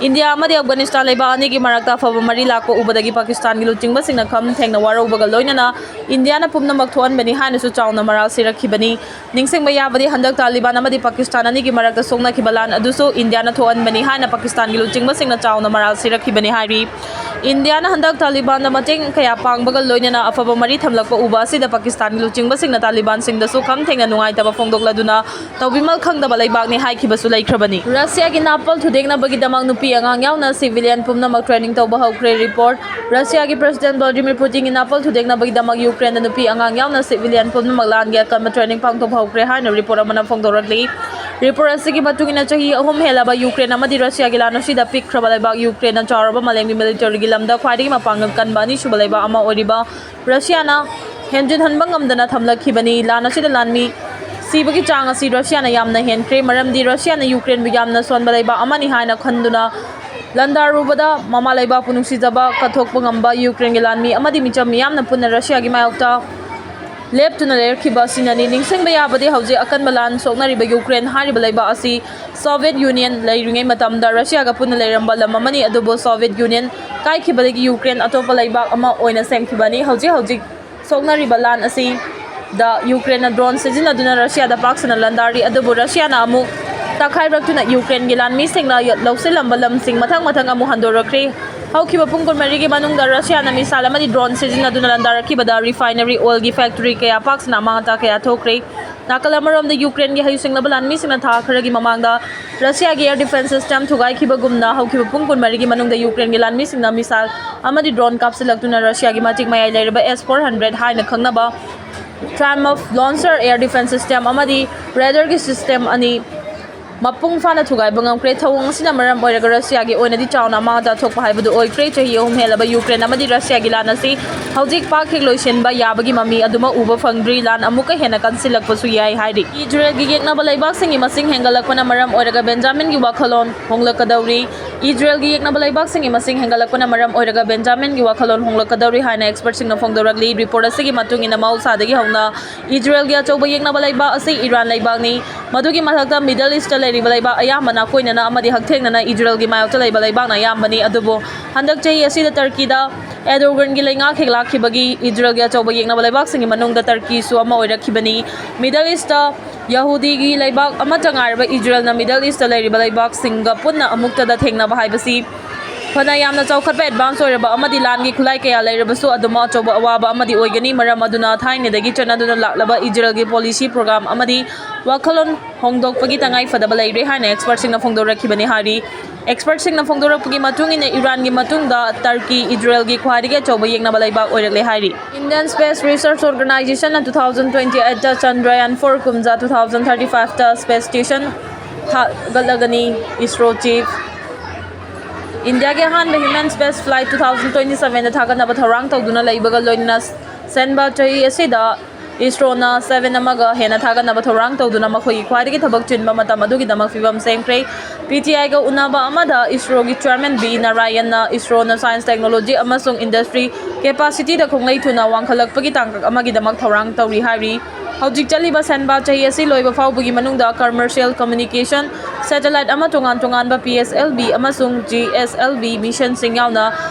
ꯏꯟꯗꯤꯌꯥ ꯑꯃꯗꯤ ꯑꯐꯒꯥꯅꯤꯁꯇꯥꯟ ꯂꯩꯕꯥꯛ ꯑꯅꯤꯒꯤ ꯃꯔꯛꯇ ꯑꯐꯕ ꯃꯔꯤ ꯂꯥꯛꯄ ꯎꯕꯗꯒꯤ ꯄꯥꯀꯤꯁꯇꯥꯟꯒꯤ ꯂꯨꯆꯤꯡꯕꯁꯤꯡꯅ ꯈꯝ ꯊꯦꯡꯅ ꯋꯥꯔꯧꯕꯒ ꯂꯣꯏꯅꯅ ꯏꯟꯗꯤꯌꯥꯅ ꯄꯨꯝꯅꯃꯛ ꯊꯣꯛꯍꯟꯕꯅꯤ ꯍꯥꯏꯅꯁꯨ ꯆꯥꯎꯅ ꯃꯔꯥꯜ ꯁꯤꯔꯛꯈꯤꯕꯅꯤ꯫ ꯅꯤꯡꯁꯤꯡꯕ ꯌꯥꯕꯗꯤ, ꯍꯟꯗꯛ ꯇꯥꯂꯤꯕꯥꯟ ꯑꯃꯗꯤ ꯄꯥꯀꯤꯁꯇꯥꯟ ꯑꯅꯤꯒꯤ ꯃꯔꯛꯇ ꯁꯣꯛꯅꯈꯤꯕ ꯂꯥꯟ ꯑꯗꯨꯁꯨ ꯏꯟꯗꯤꯌꯥꯅ ꯊꯣꯛꯍꯟꯕꯅꯤ ꯍꯥꯏꯅ ꯄꯥꯀꯤꯁꯇꯥꯟꯒꯤ ꯂꯨꯆꯤꯡꯕꯁꯤꯡꯅ ꯆꯥꯎꯅ ꯃꯔꯥꯜ ꯁꯤꯔꯛꯈꯤꯕꯅꯤ ꯍꯥꯏꯔꯤ꯫ ꯏꯟꯗꯤꯌꯥꯅ ꯍꯟꯗꯛ ꯇꯥꯂꯤꯕꯥꯟꯗ ꯃꯇꯦꯡ ꯀꯌꯥ ꯄꯥꯡꯕꯒ ꯂꯣꯏꯅꯅ ꯑꯐꯕ ꯃꯔꯤ ꯊꯝꯂꯛꯄ ꯎꯕ ꯑꯁꯤꯗ ꯄꯥꯀꯤꯁꯇꯥꯟꯒꯤ ꯂꯨꯆꯤꯡꯕꯁꯤꯡꯅ ꯇꯥꯂꯤꯕꯥꯟꯁꯤꯡꯗꯁꯨ ꯈꯝ ꯊꯦꯡꯅ ꯅꯨꯡꯉꯥꯏꯇꯕ ꯐꯣꯡꯗꯣꯛꯂꯗꯨꯅ ꯇꯧꯕꯤꯃꯜ ꯈꯪꯗꯕ ꯂꯩꯕꯥꯛꯅꯤ ꯍꯥꯏꯈꯤꯕꯁꯨ ꯂꯩꯈ꯭ꯔꯕꯅꯤ꯫ ꯔꯁꯤꯌꯥꯒꯤ ꯅꯥꯄꯜ ꯊꯨꯗꯦꯛꯅꯕꯒꯤꯗꯃꯛ ꯅꯨꯄꯤ ꯑꯉꯥꯡ ꯌꯥꯎꯅ civilian ꯄꯨꯝꯅꯃꯛ training ꯇꯧꯕ ꯍꯧꯈ꯭ꯔꯦ꯫ Report: ꯔꯁꯤꯌꯥꯒꯤ President Vladimir Putinꯒꯤ ꯅꯥꯄꯜ ꯊꯨꯗꯦꯛꯅꯕꯒꯤꯗꯃꯛ ꯌꯨꯀ꯭ꯔꯦꯟꯗ ꯅꯨꯄꯤ ꯑꯉꯥꯡ ꯌꯥꯎꯅ civilian ꯄꯨꯝꯅꯃꯛ ꯂꯥꯟꯒꯤ ꯑꯀꯟꯕ training ꯄꯥꯡꯊꯣꯛꯄ ꯍꯧꯈ꯭ꯔꯦ ꯍꯥꯏꯅ report ꯑꯃꯅ ꯐꯣꯡꯗꯣꯔꯛꯂꯤ꯫ Report ꯑꯁꯤꯒꯤ ꯃꯇꯨꯡ ꯏꯟꯅ, ꯆꯍꯤ ꯑꯍꯨꯝ ꯍꯦꯜꯂꯕ ꯌꯨꯀ꯭ꯔꯦꯟ ꯑꯃꯗꯤ ꯔꯁꯤꯌꯥꯒꯤ ꯂꯥꯟ ꯑꯁꯤꯗ ꯄꯤꯛꯈ꯭ꯔꯕ ꯂꯩꯕꯥꯛ ꯌꯨꯀ꯭ꯔꯦꯟꯅ ꯆꯥꯎꯔꯕ ꯃꯥꯂꯦꯝꯒꯤ militaryꯒꯤ ꯂꯝꯗ ꯈ꯭ꯋꯥꯏꯗꯒꯤ ꯃꯄꯥꯡꯒꯜ ꯀꯟꯕ ꯑꯅꯤꯁꯨꯕ ꯂꯩꯕꯥꯛ ꯑꯃ ꯑꯣꯏꯔꯤꯕ ꯔꯁꯤꯌꯥꯅ ꯍꯦꯟꯖꯤꯟꯍꯟꯕ ꯉꯝꯗꯅ ꯊꯝꯂꯛꯈꯤꯕꯅꯤ꯫ ꯂꯥꯟ ꯑꯁꯤꯗ ꯂꯥꯟꯃꯤ ꯁꯤꯕꯒꯤ ꯆꯥꯡ ꯑꯁꯤ ꯔꯁꯤꯌꯥꯅ ꯌꯥꯝꯅ ꯍꯦꯟꯈ꯭ꯔꯦ, ꯃꯔꯝꯗꯤ ꯔꯁꯤꯌꯥꯅ ꯌꯨꯀ꯭ꯔꯦꯟꯕꯨ ꯌꯥꯝꯅ ꯁꯣꯟꯕ ꯂꯩꯕꯥꯛ ꯑꯃꯅꯤ ꯍꯥꯏꯅ ꯈꯟꯗꯨꯅ ꯂꯥꯟꯗꯥꯔꯨꯕꯗ ꯃꯃꯥ ꯂꯩꯕꯥꯛꯄꯨ ꯅꯨꯡꯁꯤꯖꯕ ꯀꯠꯊꯣꯛꯄ ꯉꯝꯕ ꯌꯨꯀ꯭ꯔꯦꯟꯒꯤ ꯂꯥꯟꯃꯤ ꯑꯃꯗꯤ ꯃꯤꯆꯝ ꯃꯤꯌꯥꯝꯅ ꯄꯨꯟꯅ ꯔꯁꯤꯌꯥꯒꯤ ꯃꯥꯌꯣꯛꯇ ꯂꯦꯞꯇꯨꯅ ꯂꯩꯔꯛꯈꯤꯕ ꯑꯁꯤꯅꯅꯤ꯫ ꯅꯤꯡꯁꯤꯡꯕ ꯌꯥꯕꯗꯤ, ꯍꯧꯖꯤꯛ ꯑꯀꯟꯕ ꯂꯥꯟ ꯁꯣꯛꯅꯔꯤꯕ ꯌꯨꯀ꯭ꯔꯦꯟ ꯍꯥꯏꯔꯤꯕ ꯂꯩꯕꯥꯛ ꯑꯁꯤ Soviet Union ꯂꯩꯔꯤꯉꯩ ꯃꯇꯝꯗ ꯔꯁꯤꯌꯥꯒ ꯄꯨꯟꯅ ꯂꯩꯔꯝꯕ ꯂꯝ ꯑꯃꯅꯤ, ꯑꯗꯨꯕꯨ Soviet Union ꯀꯥꯏꯈꯤꯕꯗꯒꯤ ꯌꯨꯀ꯭ꯔꯦꯟ ꯑꯇꯣꯞꯄ ꯂꯩꯕꯥꯛ ꯑꯃ ꯑꯣꯏꯅ ꯁꯦꯝꯈꯤꯕꯅꯤ꯫ ꯍꯧꯖꯤꯛ ꯍꯧꯖꯤꯛ ꯁꯣꯛꯅꯔꯤꯕ ꯂꯥꯟ ꯑꯁꯤꯗ ꯌꯨꯀ꯭ꯔꯦꯟꯅ drone ꯁꯤꯖꯤꯟꯅꯗꯨꯅ ꯔꯁꯤꯌꯥꯗ ꯄꯥꯛ ꯁꯟꯅ ꯂꯥꯟꯗꯥꯔꯤ, ꯑꯗꯨꯕꯨ ꯔꯁꯤꯌꯥꯅ ꯑꯃꯨꯛ ꯇꯛꯈꯥꯏꯔꯛꯇꯨꯅ ꯌꯨꯀ꯭ꯔꯦꯟꯒꯤ ꯂꯥꯟꯃꯤꯁꯤꯡꯅ ꯂꯧꯁꯤꯜꯂꯝꯕ ꯂꯝꯁꯤꯡ ꯃꯊꯪ ꯃꯊꯪ ꯑꯃꯨꯛ ꯍꯟꯗꯣꯔꯛꯈ꯭ꯔꯦ꯫ ꯍꯧꯈꯤꯕ ꯄꯨꯡ ꯀꯨꯟꯃꯔꯤꯒꯤ ꯃꯅꯨꯡꯗ ꯔꯁꯤꯌꯥꯅ missile ꯑꯃꯗꯤ drone ꯁꯤꯖꯤꯟꯅꯗꯨꯅ ꯂꯥꯟꯗꯥꯔꯛꯈꯤꯕꯗ refinery oilꯒꯤ factory ꯀꯌꯥ ꯄꯥꯛ ꯁꯟꯅ ꯑꯃꯥꯡ ꯑꯇꯥ ꯀꯌꯥ ꯊꯣꯛꯈ꯭ꯔꯦ꯫ ꯅꯥꯀꯜ ꯑꯃꯔꯣꯝꯗ ꯌꯨꯀ꯭ꯔꯦꯟꯒꯤ ꯍꯩꯁꯤꯡꯂꯕ ꯂꯥꯟꯃꯤꯁꯤꯡꯅ ꯊꯥ ꯈꯔꯒꯤ ꯃꯃꯥꯡꯗ ꯔꯁꯤꯌꯥꯒꯤ air defense system ꯊꯨꯒꯥꯏꯈꯤꯕꯒꯨꯝꯅ, ꯍꯧꯈꯤꯕ ꯄꯨꯡ ꯀꯨꯟꯃꯔꯤꯒꯤ ꯃꯅꯨꯡꯗ ꯌꯨꯀ꯭ꯔꯦꯟꯒꯤ ꯂꯥꯟꯃꯤꯁꯤꯡꯅ missile ꯑꯃꯗꯤ drone ꯀꯥꯞꯁꯤꯜꯂꯛꯇꯨꯅ ꯔꯁꯤꯌꯥꯒꯤ ꯃꯇꯤꯛ ꯃꯌꯥꯏ ꯂꯩꯔꯕ S four hundred ꯍꯥꯏꯅ ꯈꯪꯅꯕ Triumph launcher air defense system ꯑꯃꯗꯤ radarꯒꯤ system ꯑꯅꯤ ꯃꯄꯨꯡ ꯐꯥꯅ ꯊꯨꯒꯥꯏꯕ ꯉꯝꯈ꯭ꯔꯦ꯫ ꯊꯧꯑꯣꯡ ꯑꯁꯤꯅ ꯃꯔꯝ ꯑꯣꯏꯔꯒ ꯔꯁꯤꯌꯥꯒꯤ ꯑꯣꯏꯅꯗꯤ ꯆꯥꯎꯅ ꯑꯃꯥꯡ ꯑꯇꯥ ꯊꯣꯛꯄ ꯍꯥꯏꯕꯗꯨ ꯑꯣꯏꯈ꯭ꯔꯦ꯫ ꯆꯍꯤ ꯑꯍꯨꯝ ꯍꯦꯜꯂꯕ ꯌꯨꯀ꯭ꯔꯦꯟ ꯑꯃꯗꯤ ꯔꯁꯤꯌꯥꯒꯤ ꯂꯥꯟ ꯑꯁꯤ ꯍꯧꯖꯤꯛ ꯄꯥꯛ ꯍꯦꯛ ꯂꯣꯏꯁꯤꯟꯕ ꯌꯥꯕꯒꯤ ꯃꯃꯤ ꯑꯗꯨꯃꯛ ꯎꯕ ꯐꯪꯗ꯭ꯔꯤ꯫ ꯂꯥꯟ ꯑꯃꯨꯛꯀ ꯍꯦꯟꯅ ꯀꯟꯁꯤꯜꯂꯛꯄꯁꯨ ꯌꯥꯏ ꯍꯥꯏꯔꯤ꯫ ꯏꯖꯔꯦꯜꯒꯤ ꯌꯦꯛꯅꯕ ꯂꯩꯕꯥꯛꯁꯤꯡꯒꯤ ꯃꯁꯤꯡ ꯍꯦꯟꯒꯠꯂꯛꯄꯅ ꯃꯔꯝ ꯑꯣꯏꯔꯒ ꯕꯦꯟꯖꯥꯃꯤꯟꯒꯤ ꯋꯥꯈꯜꯂꯣꯟ ꯍꯣꯡꯂꯛꯀꯗꯧꯔꯤ꯫ ꯏꯖꯔꯦꯜꯒꯤ ꯌꯦꯛꯅꯕ ꯂꯩꯕꯥꯛꯁꯤꯡꯒꯤ ꯃꯁꯤꯡ ꯍꯦꯟꯒꯠꯂꯛꯄꯅ ꯃꯔꯝ ꯑꯣꯏꯔꯒ ꯕꯦꯟꯖꯥꯃꯤꯟꯒꯤ ꯋꯥꯈꯜꯂꯣꯟ ꯍꯣꯡꯂꯛꯀꯗꯧꯔꯤ ꯍꯥꯏꯅ expertꯁꯤꯡꯅ ꯐꯣꯡꯗꯣꯔꯛꯂꯤ꯫ Report ꯑꯁꯤꯒꯤ ꯃꯇꯨꯡ ꯏꯟꯅ, ꯃꯍꯧꯁꯥꯗꯒꯤ ꯍꯧꯅ ꯏꯖꯔꯦꯜꯒꯤ ꯑꯆꯧꯕ ꯌꯦꯛꯅꯕ ꯂꯩꯕꯥꯛ ꯑꯁꯤ ꯏꯔꯥꯟ ꯂꯩꯕꯥꯛꯅꯤ꯫ ꯃꯗꯨꯒꯤ ꯃꯊꯛꯇ Middle Eastꯇ ꯂꯩꯔꯤꯕ ꯂꯩꯔꯤꯕ ꯂꯩꯕꯥꯛ ꯑꯌꯥꯝꯕꯅ ꯑꯀꯣꯏꯅꯅ ꯑꯃꯗꯤ ꯍꯛꯊꯦꯡꯅꯅ ꯏꯖꯔꯦꯜꯒꯤ ꯃꯥꯌꯣꯛꯇ ꯂꯩꯕ ꯂꯩꯕꯥꯛꯅ ꯑꯌꯥꯝꯕꯅꯤ꯫ ꯑꯗꯨꯕꯨ ꯍꯟꯗꯛ ꯆꯍꯤ ꯑꯁꯤꯗ ꯇꯔꯀꯤꯗ ꯑꯦꯔꯗꯣꯒꯟꯒꯤ ꯂꯩꯉꯥꯛ ꯍꯦꯛ ꯂꯥꯛꯈꯤꯕꯒꯤ ꯏꯖꯔꯦꯜꯒꯤ ꯑꯆꯧꯕ ꯌꯦꯛꯅꯕ ꯂꯩꯕꯥꯛꯁꯤꯡꯒꯤ ꯃꯅꯨꯡꯗ ꯇꯔꯀꯤꯁꯨ ꯑꯃ ꯑꯣꯏꯔꯛꯈꯤꯕꯅꯤ꯫ ꯃꯤꯗꯜ ꯏꯁꯇ ꯌꯍꯨꯗꯤꯒꯤ ꯂꯩꯕꯥꯛ ꯑꯃꯠꯇ ꯉꯥꯏꯔꯕ ꯏꯖꯔꯦꯜꯅ ꯃꯤꯗꯜ ꯏꯁꯇ ꯂꯩꯔꯤꯕ ꯂꯩꯕꯥꯛꯁꯤꯡꯒ ꯄꯨꯟꯅ ꯑꯃꯨꯛꯇꯗ ꯊꯦꯡꯅꯕ ꯍꯥꯏꯕꯁꯤ ꯐꯅ ꯌꯥꯝꯅ ꯆꯥꯎꯈꯠꯄ, ꯑꯦꯗꯚꯥꯟꯁ ꯑꯣꯏꯔꯕ ꯑꯃꯗꯤ ꯂꯥꯟꯒꯤ ꯈꯨꯠꯂꯥꯏ ꯀꯌꯥ ꯂꯩꯔꯕꯁꯨ ꯑꯗꯨꯃꯛ ꯑꯆꯧꯕ ꯑꯋꯥꯕ ꯑꯃꯗꯤ ꯑꯣꯏꯒꯅꯤ꯫ ꯃꯔꯝ ꯑꯗꯨꯅ ꯊꯥꯏꯅꯗꯒꯤ ꯆꯠꯅꯗꯨꯅ ꯂꯥꯛꯂꯕ ꯏꯖꯔꯦꯜꯒꯤ ꯄꯣꯂꯤꯁꯤ, ꯄ꯭ꯔꯣꯒ꯭ꯔꯥꯝ ꯑꯃꯗꯤ ꯋꯥꯈꯜꯂꯣꯟ ꯍꯣꯡꯗꯣꯛꯄꯒꯤ ꯇꯉꯥꯏ ꯐꯗꯕ ꯂꯩꯔꯦ ꯍꯥꯏꯅ ꯑꯦꯛꯁꯄꯔꯠꯁꯤꯡꯅ ꯐꯣꯡꯗꯣꯔꯛꯈꯤꯕꯅꯤ ꯍꯥꯏꯔꯤ꯫ ꯑꯦꯛꯁꯄꯔꯠꯁꯤꯡꯅ ꯐꯣꯡꯗꯣꯔꯛꯄꯒꯤ ꯃꯇꯨꯡ ꯏꯟꯅ ꯏꯔꯥꯟꯒꯤ ꯃꯇꯨꯡꯗ ꯇꯔꯀꯤ ꯏꯖꯔꯦꯜꯒꯤ ꯈ꯭ꯋꯥꯏꯗꯒꯤ ꯑꯆꯧꯕ ꯌꯦꯛꯅꯕ ꯂꯩꯕꯥꯛ ꯑꯣꯏꯔꯛꯂꯦ ꯍꯥꯏꯔꯤ꯫ Indian Space Research Organization ꯅ two thousand twenty eight ꯇ Chandrayaan four ꯀꯨꯝꯖꯥ two thousand thirty five ꯇ space station ꯊꯥꯒꯠꯂꯒꯅꯤ꯫ ꯏꯁꯔꯣ ꯆꯤꯐ ꯏꯟꯗꯤꯌꯥꯒꯤ ꯑꯍꯥꯟꯕ human space flight two thousand twenty seven ꯗ ꯊꯥꯒꯠꯅꯕ ꯊꯧꯔꯥꯡ ꯇꯧꯗꯨꯅ ꯂꯩꯕꯒ ꯂꯣꯏꯅꯅ ꯁꯦꯟꯕ ꯆꯍꯤ ꯑꯁꯤꯗ ꯏꯁꯔꯣꯅ ꯁꯚꯦꯟ ꯑꯃꯒ ꯍꯦꯟꯅ ꯊꯥꯒꯠꯅꯕ ꯊꯧꯔꯥꯡ ꯇꯧꯗꯨꯅ ꯃꯈꯣꯏꯒꯤ ꯈ꯭ꯋꯥꯏꯗꯒꯤ ꯊꯕꯛ ꯆꯤꯟꯕ ꯃꯇꯝ ꯑꯗꯨꯒꯤꯗꯃꯛ ꯐꯤꯕꯝ ꯁꯦꯝꯈ꯭ꯔꯦ꯫ ꯄꯤ ꯇꯤ ꯑꯥꯏꯒ ꯎꯅꯕ ꯑꯃꯗ ꯏꯁꯔꯣꯒꯤ ꯆꯤꯌꯔꯃꯦꯟ ꯕꯤ ꯅꯥꯔꯥꯌꯟꯅ ꯏꯁꯔꯣꯅ ꯁꯥꯏꯟꯁ, ꯇꯦꯛꯅꯣꯂꯣꯖꯤ ꯑꯃꯁꯨꯡ ꯏꯟꯗꯁꯇ꯭ꯔꯤ ꯀꯦꯄꯥꯁꯤꯇꯤꯗ ꯈꯣꯡꯂꯩ ꯊꯨꯅ ꯋꯥꯡꯈꯠꯂꯛꯄꯒꯤ ꯇꯥꯡꯀꯛ ꯑꯃꯒꯤꯗꯃꯛ ꯊꯧꯔꯥꯡ ꯇꯧꯔꯤ ꯍꯥꯏꯔꯤ꯫ ꯍꯧꯖꯤꯛ ꯆꯠꯂꯤꯕ ꯁꯦꯟꯕ ꯆꯍꯤ ꯑꯁꯤ ꯂꯣꯏꯕ ꯐꯥꯎꯕꯒꯤ ꯃꯅꯨꯡꯗ commercial communication satellite ꯑꯃ ꯇꯣꯉꯥꯟ ꯇꯣꯉꯥꯟꯕ P S L V ꯑꯃꯁꯨꯡ G S L V ꯃꯤꯁꯟꯁꯤꯡ ꯌꯥꯎꯅ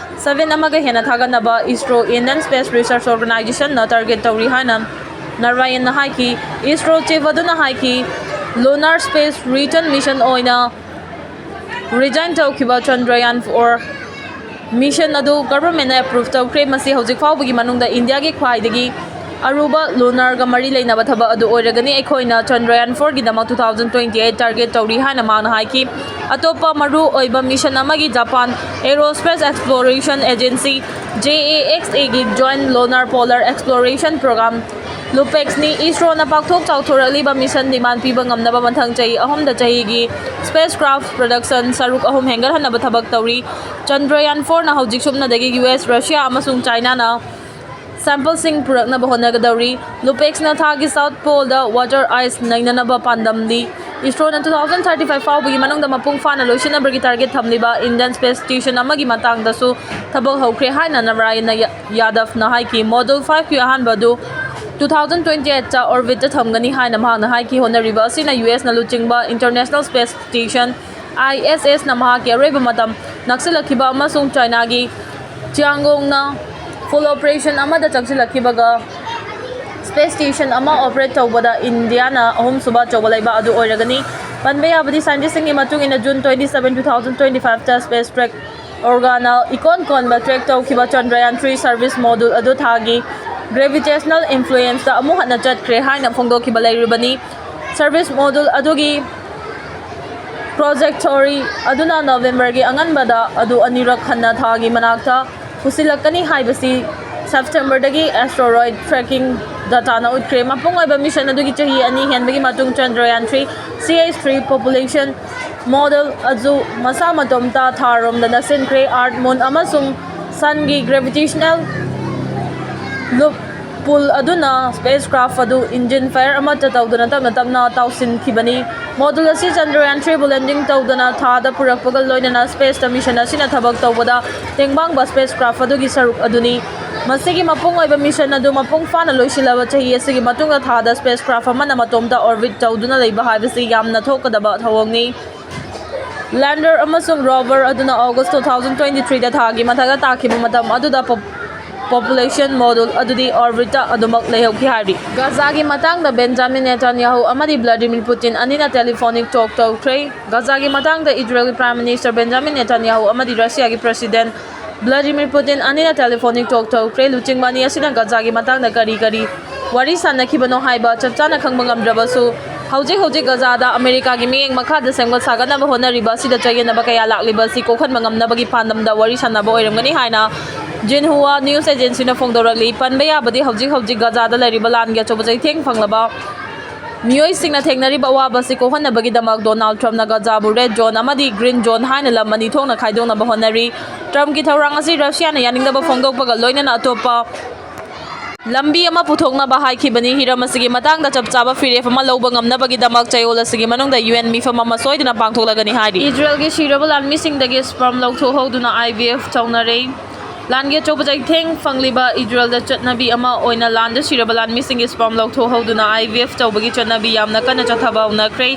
ꯁꯚꯦꯟ ꯑꯃꯒ ꯍꯦꯟꯅ ꯊꯥꯒꯠꯅꯕ ISRO, Indian Space Research Organization ꯅ target ꯇꯧꯔꯤ ꯍꯥꯏꯅ ꯅꯥꯔꯥꯌꯟꯅ ꯍꯥꯏꯈꯤ꯫ ꯏꯁꯔꯣ ꯆꯤꯐ ꯑꯗꯨꯅ ꯍꯥꯏꯈꯤ, Lunar Space Return Mission ꯑꯣꯏꯅ resign ꯇꯧꯈꯤꯕ Chandrayaan four mission ꯑꯗꯨ government ꯅ approve ꯇꯧꯈ꯭ꯔꯦ꯫ ꯃꯁꯤ ꯍꯧꯖꯤꯛ ꯐꯥꯎꯕꯒꯤ ꯃꯅꯨꯡꯗ ꯏꯟꯗꯤꯌꯥꯒꯤ ꯈ꯭ꯋꯥꯏꯗꯒꯤ ꯑꯔꯨꯕ lunar ꯒ ꯃꯔꯤ ꯂꯩꯅꯕ ꯊꯕꯛ ꯑꯗꯨ ꯑꯣꯏꯔꯒꯅꯤ꯫ ꯑꯩꯈꯣꯏꯅ Chandrayaan four ꯒꯤꯗꯃꯛ two thousand twenty eight target ꯇꯧꯔꯤ ꯍꯥꯏꯅ ꯃꯍꯥꯛꯅ ꯍꯥꯏꯈꯤ꯫ ꯑꯇꯣꯞꯄ ꯃꯔꯨ ꯑꯣꯏꯕ mission ꯑꯃꯒꯤ Japan Aerospace Exploration Agency, J A X A ꯒꯤ Joint Lunar Polar Exploration Program, ꯂꯨꯄꯦꯛꯁꯅꯤ꯫ ꯏꯁꯔꯣꯅ ꯄꯥꯛꯊꯣꯛ ꯆꯥꯎꯊꯣꯔꯛꯂꯤꯕ mission demand ꯄꯤꯕ ꯉꯝꯅꯕ ꯃꯊꯪ ꯆꯍꯤ ꯑꯍꯨꯝꯗ ꯆꯍꯤꯒꯤ spacecraft production ꯁꯔꯨꯛ ꯑꯍꯨꯝ ꯍꯦꯟꯒꯠꯍꯟꯅꯕ ꯊꯕꯛ ꯇꯧꯔꯤ꯫ Chandrayaan four ꯅ ꯍꯧꯖꯤꯛ ꯁꯨꯞꯅꯗꯒꯤ U S, Russia ꯑꯃꯁꯨꯡ China ꯅ sample ꯁꯤꯡ ꯄꯨꯔꯛꯅꯕ ꯍꯣꯠꯅꯒꯗꯧꯔꯤ꯫ ꯂꯨꯄꯦꯛꯁꯅ ꯊꯥꯒꯤ South Pole ꯗ water ice ꯅꯩꯅꯅꯕ ꯄꯥꯟꯗꯝꯂꯤ꯫ ꯏꯁꯔꯣꯅ two thousand thirty five ꯐꯥꯎꯕꯒꯤ ꯃꯅꯨꯡꯗ ꯃꯄꯨꯡ ꯐꯥꯅ ꯂꯣꯏꯁꯤꯟꯅꯕꯒꯤ target ꯊꯝꯂꯤꯕ Indian Space Station ꯑꯃꯒꯤ ꯃꯇꯥꯡꯗꯁꯨ ꯊꯕꯛ ꯍꯧꯈ꯭ꯔꯦ ꯍꯥꯏꯅ ꯅꯥꯔꯥꯌꯟꯅ ꯌꯥ-, ꯌꯥꯗꯚꯅ ꯍꯥꯏꯈꯤ꯫ Module five ꯀꯤ ꯑꯍꯥꯟꯕ ꯑꯗꯨ ꯇꯨ ꯊꯥꯎꯖꯟ ꯇ꯭ꯋꯦꯟꯇꯤ ꯑꯩꯠꯇ ꯑꯣꯔꯕꯤꯠꯇ ꯊꯝꯒꯅꯤ ꯍꯥꯏꯅ ꯃꯍꯥꯛꯅ ꯍꯥꯏꯈꯤ꯫ ꯍꯣꯠꯅꯔꯤꯕ ꯑꯁꯤꯅ ꯌꯨ ꯑꯦꯁꯅ ꯂꯨꯆꯤꯡꯕ ꯏꯟꯇꯔꯅꯦꯁꯅꯦꯜ ꯁ꯭ꯄꯦꯁ ꯁ꯭ꯇꯦꯁꯟ, ꯑꯥꯏ ꯑꯦꯁ ꯑꯦꯁꯅ ꯃꯍꯥꯛꯀꯤ ꯑꯔꯣꯏꯕ ꯃꯇꯝ ꯅꯛꯁꯤꯜꯂꯛꯈꯤꯕ ꯑꯃꯁꯨꯡ ꯆꯥꯏꯅꯥꯒꯤ ꯆꯤꯌꯥꯡꯒꯣꯡꯅ ꯐꯨꯜ ꯑꯣꯄꯔꯦꯁꯟ ꯑꯃꯗ ꯆꯪꯁꯤꯜꯂꯛꯈꯤꯕꯒ ꯁ꯭ꯄꯦꯁ ꯁ꯭ꯇꯦꯁꯟ ꯑꯃ ꯑꯣꯄꯔꯦꯠ ꯇꯧꯕꯗ ꯏꯟꯗꯤꯌꯥꯅ ꯑꯍꯨꯝꯁꯨꯕ ꯑꯆꯧꯕ ꯂꯩꯕꯥꯛ ꯑꯗꯨ ꯑꯣꯏꯔꯒꯅꯤ꯫ ꯄꯟꯕ ꯌꯥꯕꯗꯤ, ꯁꯥꯏꯟꯇꯤꯁꯁꯤꯡꯒꯤ ꯃꯇꯨꯡ ꯏꯟꯅ, June twenty seven, two thousand twenty ꯐꯥꯏꯚꯇ ꯁ꯭ꯄꯦꯁ ꯇ꯭ꯔꯦꯛ ꯑꯣꯔꯒꯥꯅ ꯏꯀꯣꯟ ꯀꯣꯟꯕ ꯇ꯭ꯔꯦꯛ ꯇꯧꯈꯤꯕ ꯆꯟꯗ꯭ꯔꯌꯥꯟ ꯊ꯭ꯔꯤ ꯁꯔꯚꯤꯁ ꯃꯣꯗꯨꯜ ꯑꯗꯨ ꯊꯥꯒꯤ ꯒ꯭ꯔꯦꯚꯤꯇꯦꯁꯅꯦꯜ ꯏꯟꯐ꯭ꯂꯨꯌꯦꯟꯁꯇ ꯑꯃꯨꯛ ꯍꯟꯅ ꯆꯠꯈ꯭ꯔꯦ ꯍꯥꯏꯅ ꯐꯣꯡꯗꯣꯛꯈꯤꯕ ꯂꯩꯔꯤꯕꯅꯤ꯫ ꯁꯔꯚꯤꯁ ꯃꯣꯗꯨꯜ ꯑꯗꯨꯒꯤ ꯇ꯭ꯔꯥꯖꯦꯛꯇꯣꯔꯤ ꯑꯗꯨꯅ ꯅꯕꯦꯝꯕꯔꯒꯤ ꯑꯉꯟꯕꯗ ꯑꯗꯨ ꯑꯅꯤꯔꯛ ꯍꯟꯅ ꯊꯥꯒꯤ ꯃꯅꯥꯛꯇ ꯄꯨꯁꯤꯜꯂꯛꯀꯅꯤ ꯍꯥꯏꯕꯁꯤ ꯁꯦꯞꯇꯦꯝꯕꯔꯗꯒꯤ ꯑꯦꯁꯇꯦꯔꯣꯏꯗ ꯇ꯭ꯔꯦꯀꯤꯡ ꯗꯇꯥꯅ ꯎꯠꯈ꯭ꯔꯦ꯫ ꯃꯄꯨꯡ ꯑꯣꯏꯕ ꯃꯤꯁꯟ ꯑꯗꯨꯒꯤ ꯆꯍꯤ ꯑꯅꯤ ꯍꯦꯟꯕꯒꯤ ꯃꯇꯨꯡ ꯆꯟꯗ꯭ꯔꯌꯥꯟ ꯊ꯭ꯔꯤ, ꯁꯤ ꯑꯩꯆ ꯊ꯭ꯔꯤ ꯄꯣꯄꯨꯂꯦꯁꯟ ꯃꯣꯗꯦꯜ ꯑꯗꯨ ꯃꯁꯥ ꯃꯇꯣꯝꯇ ꯊꯥꯔꯣꯝꯗ ꯅꯛꯁꯤꯟꯈ꯭ꯔꯦ꯫ ꯑꯥꯔꯊ, ꯃꯨꯟ ꯑꯃꯁꯨꯡ ꯁꯟꯒꯤ ꯒ꯭ꯔꯦꯚꯤꯇꯦꯁꯅꯦꯜ ꯂꯨꯞ ꯄꯨꯜ ꯑꯗꯨꯅ ꯁ꯭ꯄꯦꯁ ꯀ꯭ꯔꯥꯐ ꯑꯗꯨ ꯏꯟꯖꯤꯟ ꯐꯥꯌꯔ ꯑꯃꯠꯇ ꯇꯧꯗꯅ ꯇꯞꯅ ꯇꯞꯅ ꯇꯥꯎꯁꯤꯟꯈꯤꯕꯅꯤ꯫ ꯃꯣꯗꯨꯜ ꯑꯁꯤ ꯆꯟꯗ꯭ꯔꯌꯥꯟ ꯊ꯭ꯔꯤꯕꯨ ꯂꯦꯟꯗꯤꯡ ꯇꯧꯗꯅ ꯊꯥꯗ ꯄꯨꯔꯛꯄꯒ ꯂꯣꯏꯅꯅ ꯁ꯭ꯄꯦꯁꯇ ꯃꯤꯁꯟ ꯑꯁꯤꯅ ꯊꯕꯛ ꯇꯧꯕꯗ ꯇꯦꯡꯕꯥꯡꯕ ꯁ꯭ꯄꯦꯁ ꯀ꯭ꯔꯥꯐ ꯑꯗꯨꯒꯤ ꯁꯔꯨꯛ ꯑꯗꯨꯅꯤ꯫ ꯃꯁꯤꯒꯤ ꯃꯄꯨꯡ ꯑꯣꯏꯕ ꯃꯤꯁꯟ ꯑꯗꯨ ꯃꯄꯨꯡ ꯐꯥꯅ ꯂꯣꯏꯁꯤꯜꯂꯕ ꯆꯍꯤ ꯑꯁꯤꯒꯤ ꯃꯇꯨꯡꯗ ꯊꯥꯗ ꯁ꯭ꯄꯦꯁ ꯀ꯭ꯔꯥꯐ ꯑꯃꯅ ꯃꯇꯣꯝꯇ ꯑꯣꯔꯕꯤꯠ ꯇꯧꯗꯨꯅ ꯂꯩꯕ ꯍꯥꯏꯕꯁꯤ ꯌꯥꯝꯅ ꯊꯣꯛꯀꯗꯕ ꯊꯧꯑꯣꯡꯅꯤ꯫ ꯂꯦꯟꯗꯔ ꯑꯃꯁꯨꯡ ꯔꯣꯚꯔ ꯑꯗꯨꯅ ꯑꯣꯒꯁ ꯇꯨ ꯊꯥꯎꯖꯟ ꯇ꯭ꯋꯦꯟꯇꯤ ꯊ꯭ꯔꯤꯗ ꯊꯥꯒꯤ ꯃꯊꯛꯇ ꯇꯥꯈꯤꯕ ꯃꯇꯝ ꯑꯗꯨꯗ ꯄꯣꯞ-, ꯄꯣꯄꯨꯂꯦꯁꯟ ꯃꯣꯗꯨꯜ ꯑꯗꯨꯗꯤ ꯑꯣꯔꯕꯤꯠꯇ ꯑꯗꯨꯃꯛ ꯂꯩꯍꯧꯈꯤ ꯍꯥꯏꯔꯤ꯫ ꯒꯥꯖꯥꯒꯤ ꯃꯇꯥꯡꯗ ꯕꯦꯟꯖꯥꯃꯤꯟ ꯅꯦꯇꯥꯟꯌꯥꯍꯨ ꯑꯃꯗꯤ ꯚ꯭ꯂꯥꯗꯤꯃꯤꯔ ꯄꯨꯇꯤꯟ ꯑꯅꯤꯅ ꯇꯦꯂꯤꯐꯣꯅꯤꯛ ꯇꯣꯛ ꯇꯧꯈ꯭ꯔꯦ꯫ ꯒꯥꯖꯥꯒꯤ ꯃꯇꯥꯡꯗ ꯏꯖꯔꯦꯜꯒꯤ ꯄ꯭ꯔꯥꯏꯝ ꯃꯤꯅꯤꯁꯇꯔ ꯕꯦꯟꯖꯥꯃꯤꯟ ꯅꯦꯇꯥꯟꯌꯥꯍꯨ ꯑꯃꯗꯤ ꯔꯁꯤꯌꯥꯒꯤ ꯄ꯭ꯔꯦꯁꯤꯗꯦꯟꯠ ꯚ꯭ꯂꯥꯗꯤꯃꯤꯔ ꯄꯨꯇꯤꯟ ꯑꯅꯤꯅ ꯇꯦꯂꯤꯐꯣꯅꯤꯛ ꯇꯣꯛ ꯇꯧꯈ꯭ꯔꯦ꯫ ꯂꯨꯆꯤꯡꯕ ꯑꯅꯤ ꯑꯁꯤꯅ ꯒꯥꯖꯥꯒꯤ ꯃꯇꯥꯡꯗ ꯀꯔꯤ ꯀꯔꯤ ꯋꯥꯔꯤ ꯁꯥꯟꯅꯈꯤꯕꯅꯣ ꯍꯥꯏꯕ ꯆꯞ ꯆꯥꯅ ꯈꯪꯕ ꯉꯝꯗ꯭ꯔꯕꯁꯨ, ꯍꯧꯖꯤꯛ ꯍꯧꯖꯤꯛ ꯒꯥꯖꯥꯗ ꯑꯃꯦꯔꯤꯀꯥꯒꯤ ꯃꯤꯠꯌꯦꯡ ꯃꯈꯥꯗ ꯁꯦꯝꯒꯠ ꯁꯥꯒꯠꯅꯕ ꯍꯣꯠꯅꯔꯤꯕ ꯑꯁꯤꯗ ꯆꯌꯦꯠꯅꯕ ꯀꯌꯥ ꯂꯥꯛꯂꯤꯕ ꯑꯁꯤ ꯀꯣꯛꯍꯟꯕ ꯉꯝꯅꯕꯒꯤ ꯄꯥꯟꯗꯝꯗ ꯋꯥꯔꯤ ꯁꯥꯟꯅꯕ ꯑꯣꯏꯔꯝꯒꯅꯤ ꯍꯥꯏꯅ ꯖꯤꯟꯍꯨꯋꯥ ꯅ꯭ꯌꯨꯁ ꯑꯦꯖꯦꯟꯁꯤꯅ ꯐꯣꯡꯗꯣꯔꯛꯂꯤ꯫ ꯄꯟꯕ ꯌꯥꯕꯗꯤ, ꯍꯧꯖꯤꯛ ꯍꯧꯖꯤꯛ ꯒꯥꯖꯥꯗ ꯂꯩꯔꯤꯕ ꯂꯥꯟꯒꯤ ꯑꯆꯧꯕ ꯆꯩꯊꯦꯡ ꯐꯪꯂꯕ ꯃꯤꯑꯣꯏꯁꯤꯡꯅ ꯊꯦꯡꯅꯔꯤꯕ ꯑꯋꯥꯕ ꯑꯁꯤ ꯀꯣꯛꯍꯟꯅꯕꯒꯤꯗꯃꯛ ꯗꯣꯅꯥꯜꯗ ꯇ꯭ꯔꯝꯞꯅ ꯒꯥꯖꯥꯕꯨ ꯔꯦꯗ ꯖꯣꯟ ꯑꯃꯗꯤ ꯒ꯭ꯔꯤꯟ ꯖꯣꯟ ꯍꯥꯏꯅ ꯂꯝ ꯑꯅꯤ ꯊꯣꯛꯅ ꯈꯥꯏꯗꯣꯛꯅꯕ ꯍꯣꯠꯅꯔꯤ꯫ ꯇ꯭ꯔꯝꯞꯀꯤ ꯊꯧꯔꯥꯡ ꯑꯁꯤ ꯔꯁꯤꯌꯥꯅ ꯌꯥꯅꯤꯡꯗꯕ ꯐꯣꯡꯗꯣꯛꯄꯒ ꯂꯣꯏꯅꯅ ꯑꯇꯣꯞꯄ ꯂꯝꯕꯤ ꯑꯃ ꯄꯨꯊꯣꯛꯅꯕ ꯍꯥꯏꯈꯤꯕꯅꯤ꯫ ꯍꯤꯔꯝ ꯑꯁꯤꯒꯤ ꯃꯇꯥꯡꯗ ꯆꯞ ꯆꯥꯕ ꯐꯤꯔꯦꯞ ꯑꯃ ꯂꯧꯕ ꯉꯝꯅꯕꯒꯤꯗꯃꯛ ꯆꯌꯣꯜ ꯑꯁꯤꯒꯤ ꯃꯅꯨꯡꯗ ꯌꯨ ꯑꯦꯟ ꯃꯤꯐꯝ ꯑꯃ ꯁꯣꯏꯗꯅ ꯄꯥꯡꯊꯣꯛꯂꯒꯅꯤ ꯍꯥꯏꯔꯤ꯫ ꯏꯖꯔꯦꯜꯒꯤ ꯁꯤꯔꯕ ꯂꯥꯟꯃꯤꯁꯤꯡꯗꯒꯤ ꯁ꯭ꯄꯔꯝ ꯂꯧꯊꯣꯛꯍꯧꯗꯨꯅ ꯑꯥꯏ ꯚꯤ ꯑꯦꯐ ꯇꯧꯅꯔꯦ꯫ ꯂꯥꯟꯒꯤ ꯑꯆꯧꯕ ꯆꯩꯊꯦꯡ ꯐꯪꯂꯤꯕ ꯏꯖꯔꯦꯜꯗ ꯆꯠꯅꯕꯤ ꯑꯃ ꯑꯣꯏꯅ ꯂꯥꯟꯗ ꯁꯤꯔꯕ ꯂꯥꯟꯃꯤꯁꯤꯡꯒꯤ sperm ꯂꯧꯊꯣꯛꯍꯧꯗꯨꯅ I V F ꯇꯧꯕꯒꯤ ꯆꯠꯅꯕꯤ ꯌꯥꯝꯅ ꯀꯟꯅ ꯆꯠꯊꯕ ꯎꯅꯈ꯭ꯔꯦ꯫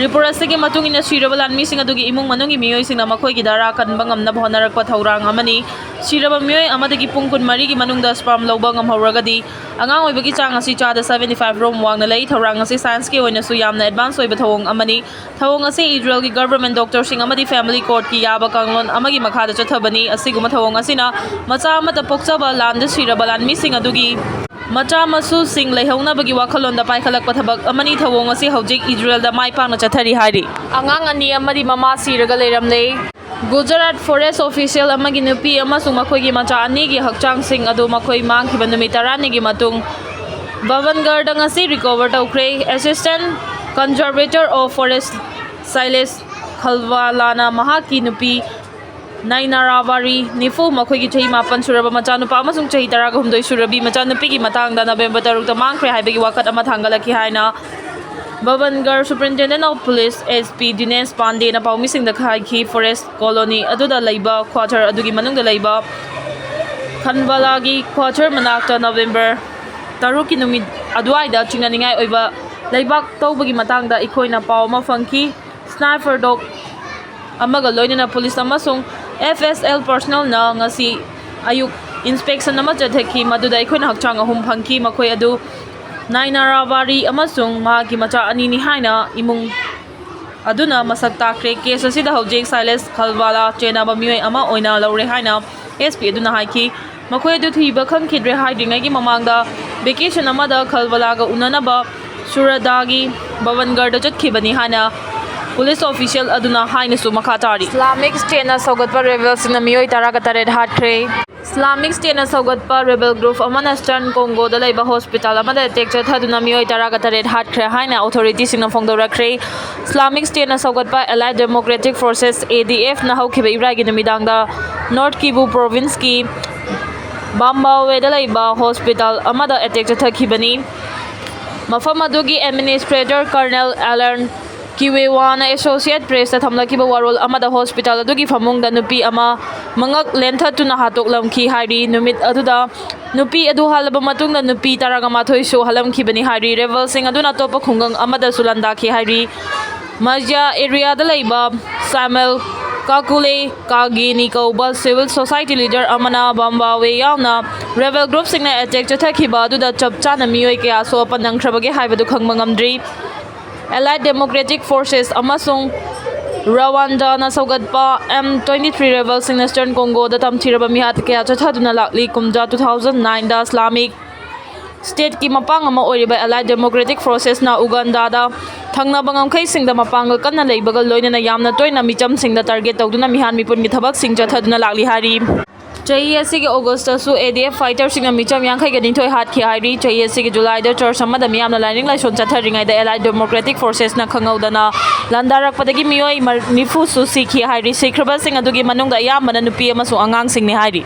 Report ꯑꯁꯤꯒꯤ ꯃꯇꯨꯡ ꯏꯟꯅ ꯁꯤꯔꯕ ꯂꯥꯟꯃꯤꯁꯤꯡ ꯑꯗꯨꯒꯤ ꯏꯃꯨꯡ ꯃꯅꯨꯡꯒꯤ ꯃꯤꯑꯣꯏꯁꯤꯡꯅ ꯃꯈꯣꯏꯒꯤ ꯙꯔꯥ ꯀꯟꯕ ꯉꯝꯅꯕ ꯍꯣꯠꯅꯔꯛꯄ ꯊꯧꯔꯥꯡ ꯑꯃꯅꯤ꯫ ꯁꯤꯔꯕ ꯃꯤꯑꯣꯏ ꯑꯃꯗꯒꯤ ꯄꯨꯡ ꯀꯨꯟꯃꯔꯤꯒꯤ ꯃꯅꯨꯡꯗ sperm ꯂꯧꯕ ꯉꯝꯍꯧꯔꯒꯗꯤ ꯑꯉꯥꯡ ꯑꯣꯏꯕꯒꯤ ꯆꯥꯡ ꯑꯁꯤ ꯆꯥꯗ seventy five ꯔꯣꯝ ꯋꯥꯡꯅ ꯂꯩ꯫ ꯊꯧꯔꯥꯡ ꯑꯁꯤ scienceꯀꯤ ꯑꯣꯏꯅꯁꯨ ꯌꯥꯝꯅ advance ꯑꯣꯏꯕ ꯊꯧꯑꯣꯡ ꯑꯃꯅꯤ꯫ ꯊꯧꯑꯣꯡ ꯑꯁꯤ ꯏꯖꯔꯦꯜꯒꯤ government doctorꯁꯤꯡ ꯑꯃꯗꯤ family courtꯀꯤ ꯌꯥꯕ ꯀꯥꯡꯂꯣꯟ ꯑꯃꯒꯤ ꯃꯈꯥꯗ ꯆꯠꯊꯕꯅꯤ꯫ ꯑꯁꯤꯒꯨꯝꯕ ꯊꯧꯑꯣꯡ ꯑꯁꯤꯅ ꯃꯆꯥ ꯑꯃꯠꯇ ꯄꯣꯛꯆꯕ ꯂꯥꯟꯗ ꯁꯤꯔꯕ ꯂꯥꯟꯃꯤꯁꯤꯡ ꯑꯗꯨꯒꯤ ꯃꯆꯥ ꯃꯁꯨꯁꯤꯡ ꯂꯩꯍꯧꯅꯕꯒꯤ ꯋꯥꯈꯜꯂꯣꯟꯗ ꯄꯥꯏꯈꯠꯂꯛꯄ ꯊꯕꯛ ꯑꯃꯅꯤ꯫ ꯊꯧꯑꯣꯡ ꯑꯁꯤ ꯍꯧꯖꯤꯛ ꯏꯖꯔꯦꯜꯗ ꯃꯥꯏ ꯄꯥꯛꯅ ꯆꯠꯊꯔꯤ ꯍꯥꯏꯔꯤ꯫ ꯑꯉꯥꯡ ꯑꯅꯤ ꯑꯃꯗꯤ ꯃꯃꯥ ꯁꯤꯔꯒ ꯂꯩꯔꯝꯂꯦ꯫ ꯒꯨꯖꯔꯥꯠ forest official ꯑꯃꯒꯤ ꯅꯨꯄꯤ ꯑꯃꯁꯨꯡ ꯃꯈꯣꯏꯒꯤ ꯃꯆꯥ ꯑꯅꯤꯒꯤ ꯍꯛꯆꯥꯡꯁꯤꯡ ꯑꯗꯨ ꯃꯈꯣꯏ ꯃꯥꯡꯈꯤꯕ ꯅꯨꯃꯤꯠ ꯇꯔꯥꯅꯤꯒꯤ ꯃꯇꯨꯡ ꯚꯕꯟꯒꯔꯗ ꯉꯁꯤ recover ꯇꯧꯈ꯭ꯔꯦ꯫ Assistant Conservator of Forest ꯁꯥꯏꯂꯦꯁ ꯈꯜꯋꯥꯂꯥꯅ ꯃꯍꯥꯛꯀꯤ ꯅꯨꯄꯤ ꯅꯥꯏꯅꯥꯔꯥꯕꯥꯔꯤ ꯅꯤꯐꯨ, ꯃꯈꯣꯏꯒꯤ ꯆꯍꯤ ꯃꯥꯄꯟ ꯁꯨꯔꯕ ꯃꯆꯥꯅꯨꯄꯥ ꯑꯃꯁꯨꯡ ꯆꯍꯤ ꯇꯔꯥꯒ ꯍꯨꯝꯗꯣꯏ ꯁꯨꯔꯕꯤ ꯃꯆꯥꯅꯨꯄꯤꯒꯤ ꯃꯇꯥꯡꯗ ꯅꯕꯦꯝꯕꯔ ꯇꯔꯨꯛꯇ ꯃꯥꯡꯈ꯭ꯔꯦ ꯍꯥꯏꯕꯒꯤ ꯋꯥꯀꯠ ꯑꯃ ꯊꯥꯡꯒꯠꯂꯛꯈꯤ ꯍꯥꯏꯅ ꯚꯕꯟꯒꯔ Superintendent of Police S P ꯗꯤꯅꯦꯁ ꯄꯥꯟꯗꯦꯅ ꯄꯥꯎꯃꯤꯁꯤꯡꯗ ꯍꯥꯏꯈꯤ꯫ Forest colony ꯑꯗꯨꯗ ꯂꯩꯕ quarter ꯑꯗꯨꯒꯤ ꯃꯅꯨꯡꯗ ꯂꯩꯕ ꯈꯟꯕꯂꯥꯒꯤ quarter ꯃꯅꯥꯛꯇ ꯅꯕꯦꯝꯕꯔ ꯇꯔꯨꯛꯀꯤ ꯅꯨꯃꯤꯠ ꯑꯗꯨꯋꯥꯏꯗ ꯆꯤꯡꯅꯅꯤꯡꯉꯥꯏ ꯑꯣꯏꯕ ꯂꯩꯕꯥꯛ ꯇꯧꯕꯒꯤ ꯃꯇꯥꯡꯗ ꯑꯩꯈꯣꯏꯅ ꯄꯥꯎ ꯑꯃ ꯐꯪꯈꯤ꯫ Sniper dog ꯑꯃꯒ ꯂꯣꯏꯅꯅ police ꯑꯃꯁꯨꯡ F S L personnelꯅ ꯉꯁꯤ ꯑꯌꯨꯛ inspection ꯑꯃ ꯆꯠꯊꯈꯤ, ꯃꯗꯨꯗ ꯑꯩꯈꯣꯏꯅ ꯍꯛꯆꯥꯡ ꯑꯍꯨꯝ ꯐꯪꯈꯤ꯫ ꯃꯈꯣꯏ ꯑꯗꯨ ꯅꯥꯏꯅꯥꯔꯥꯕꯥꯔꯤ ꯑꯃꯁꯨꯡ ꯃꯍꯥꯛꯀꯤ ꯃꯆꯥ ꯑꯅꯤꯅꯤ ꯍꯥꯏꯅ ꯏꯃꯨꯡ ꯑꯗꯨꯅ ꯃꯁꯛ ꯇꯥꯛꯈ꯭ꯔꯦ꯫ Case ꯑꯁꯤꯗ ꯍꯧꯖꯤꯛ ꯁꯥꯏꯂꯦꯁ ꯈꯜꯋꯥꯂꯥ ꯆꯦꯟꯅꯕ ꯃꯤꯑꯣꯏ ꯑꯃ ꯑꯣꯏꯅ ꯂꯧꯔꯦ ꯍꯥꯏꯅ S P ꯑꯗꯨꯅ ꯍꯥꯏꯈꯤ꯫ ꯃꯈꯣꯏ ꯑꯗꯨ ꯊꯤꯕ ꯈꯪꯈꯤꯗ꯭ꯔꯦ ꯍꯥꯏꯗ꯭ꯔꯤꯉꯩꯒꯤ ꯃꯃꯥꯡꯗ vacation ꯑꯃꯗ ꯈꯜꯋꯥꯂꯥꯒ ꯎꯅꯅꯕ ꯁꯨꯔꯗꯥꯒꯤ ꯚꯕꯟꯒꯔꯗ ꯆꯠꯈꯤꯕꯅꯤ ꯍꯥꯏꯅ police official ꯑꯗꯨꯅ ꯍꯥꯏꯅꯁꯨ ꯃꯈꯥ ꯇꯥꯔꯤ꯫ Islamic Stateꯅ ꯁꯧꯒꯠꯄ rebelꯁꯤꯡꯅ ꯃꯤꯑꯣꯏ ꯇꯔꯥꯒ ꯇꯔꯦꯠ ꯍꯥꯠꯈ꯭ꯔꯦ꯫ Islamic Stateꯅ ꯁꯧꯒꯠꯄ rebel group ꯑꯃꯅ Eastern Congoꯗ ꯂꯩꯕ hospital ꯑꯃꯗ attack ꯆꯠꯊꯗꯨꯅ ꯃꯤꯑꯣꯏ ꯇꯔꯥꯒ ꯇꯔꯦꯠ ꯍꯥꯠꯈ꯭ꯔꯦ ꯍꯥꯏꯅ authorityꯁꯤꯡꯅ ꯐꯣꯡꯗꯣꯔꯛꯈ꯭ꯔꯦ꯫ Islamic Stateꯅ ꯁꯧꯒꯠꯄ Allied Democratic Forces, A D Fꯅ ꯍꯧꯈꯤꯕ ꯏꯔꯥꯏꯒꯤ ꯅꯨꯃꯤꯗꯥꯡꯗ North Kivu provinceꯀꯤ ꯕꯥꯝꯕꯥꯋꯦꯗ ꯂꯩꯕ hospital ꯑꯃꯗ attack ꯆꯠꯊꯈꯤꯕꯅꯤ꯫ ꯃꯐꯝ ꯑꯗꯨꯒꯤ administrator Colonel Alan ꯀꯤꯋꯦꯋꯥꯅ ꯑꯦꯁꯣꯁꯤꯌꯦꯠ ꯄ꯭ꯔꯦꯁꯇ ꯊꯝꯂꯛꯈꯤꯕ ꯋꯥꯔꯣꯜ ꯑꯃꯗ ꯍꯣꯁꯄꯤꯇꯥꯜ ꯑꯗꯨꯒꯤ ꯐꯃꯨꯡꯗ ꯅꯨꯄꯤ ꯑꯃ ꯃꯉꯛ ꯂꯦꯟꯊꯠꯇꯨꯅ ꯍꯥꯠꯇꯣꯛꯂꯝꯈꯤ ꯍꯥꯏꯔꯤ꯫ ꯅꯨꯃꯤꯠ ꯑꯗꯨꯗ ꯅꯨꯄꯤ ꯑꯗꯨ ꯍꯥꯠꯂꯕ ꯃꯇꯨꯡꯗ ꯅꯨꯄꯤ ꯇꯔꯥꯃꯥꯊꯣꯏꯁꯨ ꯍꯥꯠꯂꯝꯈꯤꯕꯅꯤ ꯍꯥꯏꯔꯤ꯫ ꯔꯦꯕꯦꯜꯁꯤꯡ ꯑꯗꯨꯅ ꯑꯇꯣꯞꯄ ꯈꯨꯡꯒꯪ ꯑꯃꯗꯁꯨ ꯂꯥꯟꯗꯥꯈꯤ ꯍꯥꯏꯔꯤ꯫ ꯃꯖꯤꯌꯥ ꯑꯦꯔꯤꯌꯥꯗ ꯂꯩꯕ ꯁꯥꯃꯦꯜ ꯀꯥꯀꯨꯂꯦ ꯀꯥꯒꯤꯅꯤ ꯀꯧꯕ ꯁꯤꯚꯤꯜ ꯁꯣꯁꯥꯏꯇꯤ ꯂꯤꯗꯔ ꯑꯃꯅ ꯕꯝꯕꯥꯋꯦ ꯌꯥꯎꯅ ꯔꯦꯕꯦꯜ ꯒ꯭ꯔꯨꯞꯁꯤꯡꯅ ꯑꯦꯇꯦꯛ ꯆꯠꯊꯈꯤꯕ ꯑꯗꯨꯗ ꯆꯞ ꯆꯥꯅ ꯃꯤꯑꯣꯏ ꯀꯌꯥ ꯁꯣꯛ ꯑꯄꯟ ꯅꯪꯈ꯭ꯔꯕꯒꯦ ꯍꯥꯏꯕꯗꯨ ꯈꯪꯕ ꯉꯝꯗ꯭ꯔꯤ꯫ ꯑꯦꯂꯥꯏꯠ ꯗꯦꯃꯣꯀ꯭ꯔꯦꯇꯤꯛ ꯐꯣꯔꯁꯦꯁ ꯑꯃꯁꯨꯡ ꯔꯋꯥꯟꯗꯥꯅ ꯁꯧꯒꯠꯄ ꯑꯦꯝ ꯇ꯭ꯋꯦꯟꯇꯤ ꯊ꯭ꯔꯤ ꯔꯦꯕꯦꯜꯁꯤꯡꯅ ꯏꯁꯇꯔꯟ ꯀꯣꯡꯒꯣꯗ ꯇꯝꯊꯤꯔꯕ ꯃꯤꯍꯥꯠ ꯀꯌꯥ ꯆꯠꯊꯗꯨꯅ ꯂꯥꯛꯂꯤ꯫ ꯀꯨꯝꯖꯥ ꯇꯨ ꯊꯥꯎꯖꯟ ꯅꯥꯏꯟꯗ ꯏꯁꯂꯥꯃꯤꯛ ꯁ꯭ꯇꯦꯠꯀꯤ ꯃꯄꯥꯡ ꯑꯃ ꯑꯣꯏꯔꯤꯕ ꯑꯦꯂꯥꯏꯠ ꯗꯦꯃꯣꯀ꯭ꯔꯦꯇꯤꯛ ꯐꯣꯔꯁꯦꯁꯅ ꯎꯒꯥꯟꯗꯥꯗ ꯊꯪꯅꯕ ꯉꯝꯈꯩꯁꯤꯡꯗ ꯃꯄꯥꯡꯒꯜ ꯀꯟꯅ ꯂꯩꯕꯒ ꯂꯣꯏꯅꯅ ꯌꯥꯝꯅ ꯇꯣꯏꯅ ꯃꯤꯆꯝꯁꯤꯡꯗ ꯇꯥꯔꯒꯦꯠ ꯇꯧꯗꯨꯅ ꯃꯤꯍꯥꯠ ꯃꯤꯄꯨꯟꯒꯤ ꯊꯕꯛꯁꯤꯡ ꯆꯠꯊꯗꯨꯅ ꯂꯥꯛꯂꯤ ꯍꯥꯏꯔꯤ꯫ ꯆꯍꯤ ꯑꯁꯤꯒꯤ ꯑꯣꯒꯁꯇꯁꯨ ꯑꯦ ꯗꯤ ꯑꯦꯐ ꯐꯥꯏꯇꯔꯁꯤꯡꯅ ꯃꯤꯆꯝ ꯌꯥꯡꯈꯩꯒ ꯅꯤꯊꯣꯏ ꯍꯥꯠꯈꯤ ꯍꯥꯏꯔꯤ꯫ ꯆꯍꯤ ꯑꯁꯤꯒꯤ ꯖꯨꯂꯥꯏꯗ ꯆꯔꯆ ꯑꯃꯗ ꯃꯤꯌꯥꯝꯅ ꯂꯥꯏꯅꯤꯡ ꯂꯥꯏꯁꯣꯟ ꯆꯠꯊꯔꯤꯉꯩꯗ ꯑꯦꯂꯥꯏꯠ ꯗꯦꯃꯣꯀ꯭ꯔꯦꯇꯤꯛ ꯐꯣꯔꯁꯦꯁꯅ ꯈꯪꯍꯧꯗꯅ ꯂꯥꯟꯗꯥꯔꯛꯄꯗꯒꯤ ꯃꯤꯑꯣꯏ ꯃꯔ-, ꯅꯤꯐꯨꯁꯨ ꯁꯤꯈꯤ ꯍꯥꯏꯔꯤ꯫ ꯁꯤꯈ꯭ꯔꯕꯁꯤꯡ ꯑꯗꯨꯒꯤ ꯃꯅꯨꯡꯗ ꯑꯌꯥꯝꯕꯅ ꯅꯨꯄꯤ ꯑꯃꯁꯨꯡ ꯑꯉꯥꯡꯁꯤꯡꯅꯤ ꯍꯥꯏꯔꯤ꯫